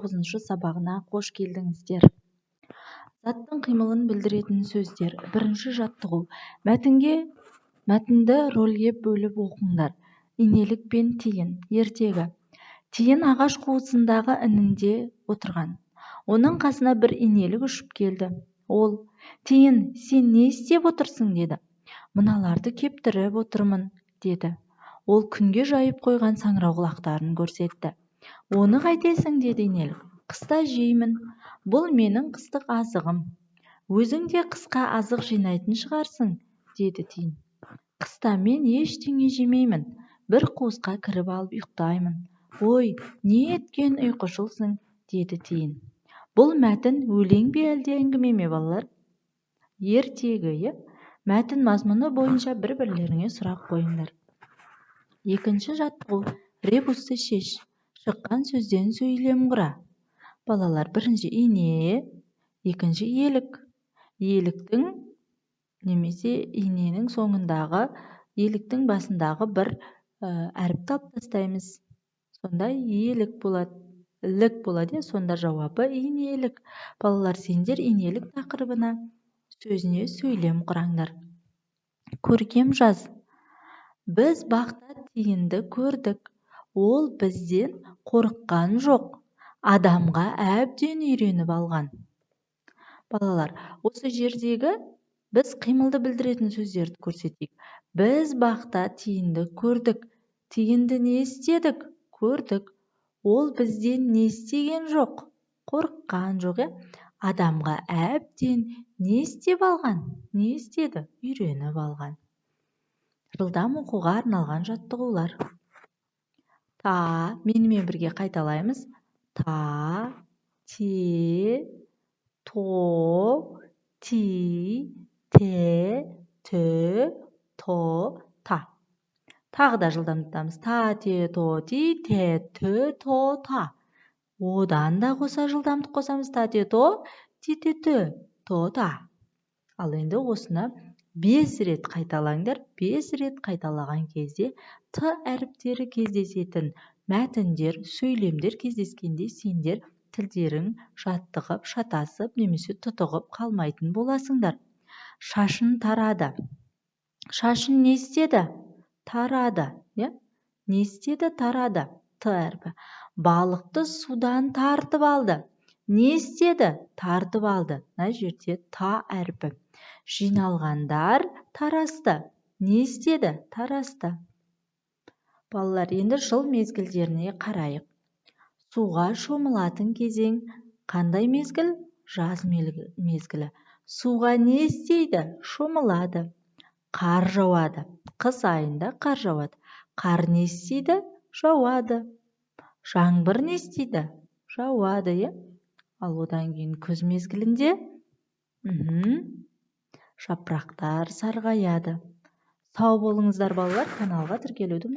Тоғызыншы сабағына қош келдіңіздер! Заттың қимылын білдіретін сөздер. Бірінші жаттығу. Мәтінді рөлге бөліп оқыңдар. Инелік пен тиын. Ертегі. Тиын ағаш қуысындағы інінде отырған. Оның қасына бір инелік ұшып келді. Ол: «Тиын, сен не істеп отырсың?» – деді. «Мыналарды кептіріп отырмын», – деді. Ол күнге жайып қойған саңырауқұлақтарын көрсетті. «Оны қайтесің?» – деді инелік. «Қыста жеймін. Бұл менің қыстық азығым». «Өзің де қысқа азық жинайтын шығарсың», – деді тиын. «Қыста мен ештеңе жемеймін. Бір қуысқа кіріп алып ұйықтаймын». «Ой, не еткен ұйқышылсың!» – деді тиын. Бұл мәтін өлең бе, әлде әңгіме ме, балалар? Ертегі, иә. Мәтін мазмұны бойынша бір бірлеріңе сұрақ қойыңдар. Екінші жаттығу. Ребусты шеш. Шыққан сөзден сөйлем құра. Балалар, бірінші ине, екінші елік. Еліктің немесе иненің соңындағы, еліктің басындағы бір әріпті алып тастаймыз. Сонда елік болады, лік болады, иә. Сонда жауабы инелік. Балалар, сендер инелік тақырыбына сөзіне сөйлем құраңдар. Көркем жаз. Біз бақта тиынды көрдік. Ол бізден қорыққан жоқ, адамға әбден үйреніп алған. Балалар, осы жердегі біз қимылды білдіретін сөздерді көрсетейік. Біз бақта тиынды көрдік. Тиынды не істедік? Көрдік. Ол бізден не істеген жоқ? Қорыққан жоқ, иә. Адамға әбден не істеп алған? Не істеді? Үйреніп алған. Жылдам оқуға арналған жаттығулар. Та, менімен бірге қайталаймыз: та, те, то, ти, те, тө, то, та. Тағы да жылдамдатамыз: та, те, то, ти, те, тө, то, та. Одан да қоса жылдамдық қосамыз: та, те, то, ти, те, тө, то, та. Ал енді осыны 5 рет қайталаңдар. 5 рет қайталаған кезде т әріптері кездесетін мәтіндер, сөйлемдер кездескенде сендер тілдерің жаттығып, шатасып немесе тұтығып қалмайтын боласыңдар. Шашын тарады. Шашын не істеді? Тарады, иә. Не істеді? Тарады. Т әрпі. Балықты судан тартып алды. Не істеді? Тартып алды. Мына жерде та әрпі. Жиналғандар тарасты. Не істеді? Тарасты. Балалар, енді жыл мезгілдеріне қарайық. Суға шомылатын кезең қандай мезгіл? Жаз мезгілі. Суға не істейді? Шомылады. Қар жауады. Қыс айында қар жауады. Қар не істейді? Жауады. Жаңбыр не істейді? Жауады, иә. Ал одан кейін күз мезгілінде жапырақтар сарғаяды. Сау болыңыздар, балалар! Каналға тіркелуді